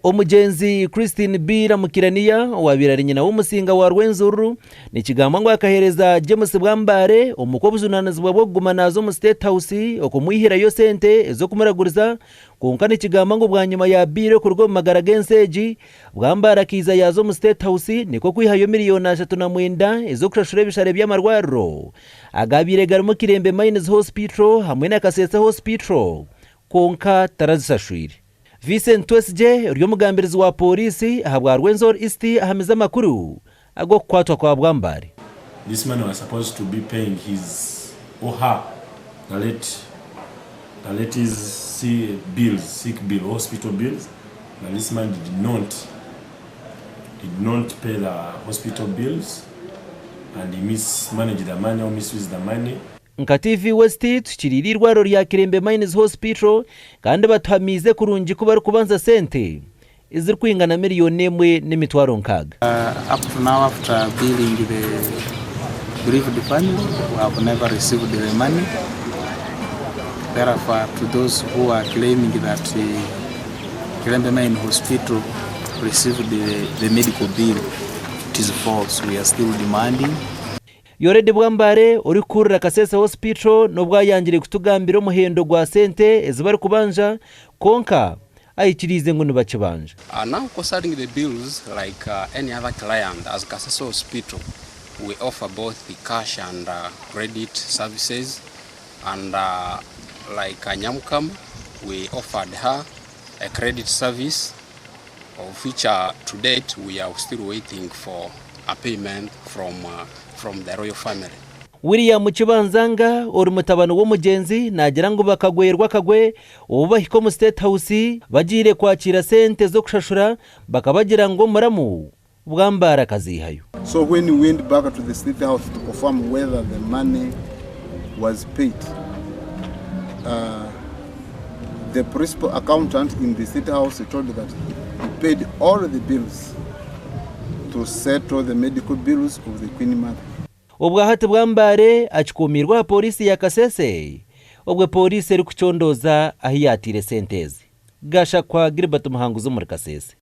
Omugyenzi Christine Biira Mukirania owaabaire ari nyina w'omusinga wa Rwenzururu nikigambwa ngu akaheereza James Bwambare omuka obujunaanizibwa bw'okuguma naaza omu State House okumwihirayo sente ez'okumuraguriza kwonka nikigambwa ngu bwanyima ya Biira okuruga omu magara g'ensi egi, Bwambare akaija yaaza omu State House nikwo kwihayo miriyoni 39 ez'okushashura ebishare by'amarwariro agaabaire garimu Kirembe Mines Hospital hamwe na Kasese Hospital kwonka tarazishashwire. Vincent Twesigye ori omugambirizi wa Pooriisi ahabwa Rwenzori East ahamize amakuru ag'okukwatwa kwa Bwambare. This man was supposed to be paying his or her the late the late's bills, sick bill, hospital bills, but this man did not did not pay the hospital bills and he mismanaged the money or misused the money. Nka TV West tuhikiriire eirwariro rya Kirembe Mines Hospital kandi batuhamiize kurungi ku barikubanza sente ezirikwingana miriyoni emwe n'emitwaro 60. Up to now after billing the bereaved family we have never received the money therefore to those who are claiming that Kilembe Mine Hospital received the medical bill it is false we are still demanding. Yoredi Bwambare orikukurira Kasese Hospital n'obu ayangire kutugambira omuhendo gwa sente ezi barikubanja kwonka aikiriize ngu nibakibanja. Now concerning the bills like any other client as Kasese Hospital we offer both cash and credit services and like Nyamukama we offered her a credit service of which to date we are still waiting for a payment from from the royal family. William Kibanzanga ori mutabani w'omugyenzi naagira ngu bakagwerwa akagwe obu bahika omu State House bagiire kwakiira sente z'okushashura bakabagira ngu omuramu Bwambare akaziihayo. So when we went back to the State House to confirm whether the money was paid, the principal accountant in the State House told that he paid all the bills to settle the medical bills of the Queen Mother. Obwahati Bwambare akikuumiirwe aha pooriisi ya Kasese obwo pooriisi erikucondooza ahu yaataire sente ezi. Gashakwa Gilbert Muhanguzi omuri Kasese.